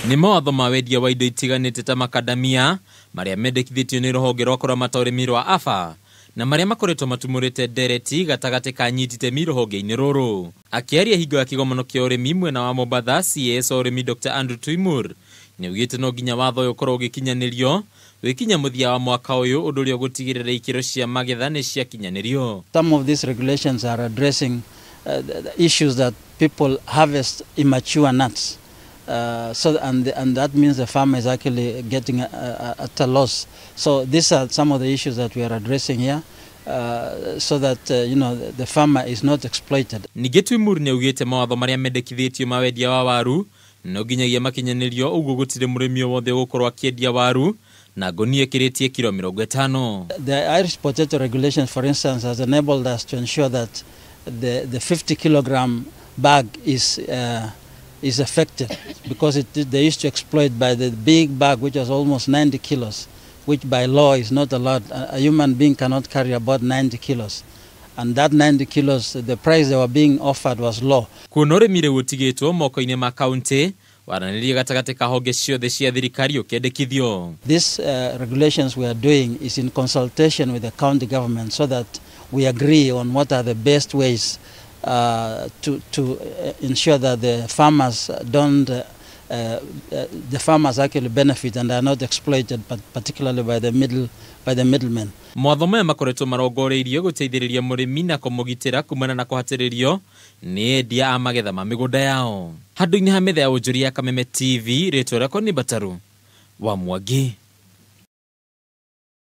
Nĩ mawatho ma wendia wa indo itiganĩte ta makadamia marĩa mendekithĩtio nĩ rũhonge rwa kũramata ũrĩmi rwa AFA na marĩa makoretwo matumũrĩte ndereti gatagatĩ ka anyiti itemi rũhonge-inĩ rũrũ. Akĩaria hingo ya kĩgomano kĩa ũrĩmi mwena wa Mombatha, CS wa ũrĩmi Dr. Andrew Tuimur nĩaugĩte no nginya watho ũyũ ũkorwo ũgĩkinyanĩrio wĩkinya mũthia wa mwaka ũyũ, ũndũ ũrĩa ũgũtigĩrĩra ikĩro cia magetha nĩ ciakinyanĩrio. Some of these regulations are addressing the issues that people harvest immature nuts. And that means the farmer is actually getting at a loss. So these are some of the issues that we are addressing here, so that the farmer is not exploited. Ningĩ Tuimur nĩaugĩte mawatho marĩa mendekithĩtio ma wendia wa waru no nginyagia makinyanĩrio, ũguo gũtirĩ mũrĩmi o wothe ũgũkorwo akĩendia waru na ngonia ĩkĩrĩtie kiro 50. The Irish potato regulations, for instance, has enabled us to ensure that the 50 kilogram bag is affected, because they used to exploit by the big bag, which was almost 90 kilos, which by law is not allowed. A human being cannot carry about 90 kilos. And that 90 kilos, the price they were being offered was low. Kuona ũrĩmi rĩu ũtigĩtwo moko-inĩ ma kaunti, waranĩria gatagatĩ ka honge ciothe cia thirikari ũkĩendekithio. These regulations we are doing is in consultation with the county government, so that we agree on what are the best ways to ensure that the farmers don't, the farmers actually benefit and are not exploited, but particularly by the middlemen. Mawatho maya makoretwo marongoreirio gũteithĩrĩria mũrĩmi na kũmũgitĩra kumana na kũhatĩrĩrio nĩ endia a magetha ma mĩgũnda yao. Handũ-inĩ ha metha ya wonjoria ya Kameme TV, rĩtwa rĩakwa nĩ Mbataru wa Mwangi.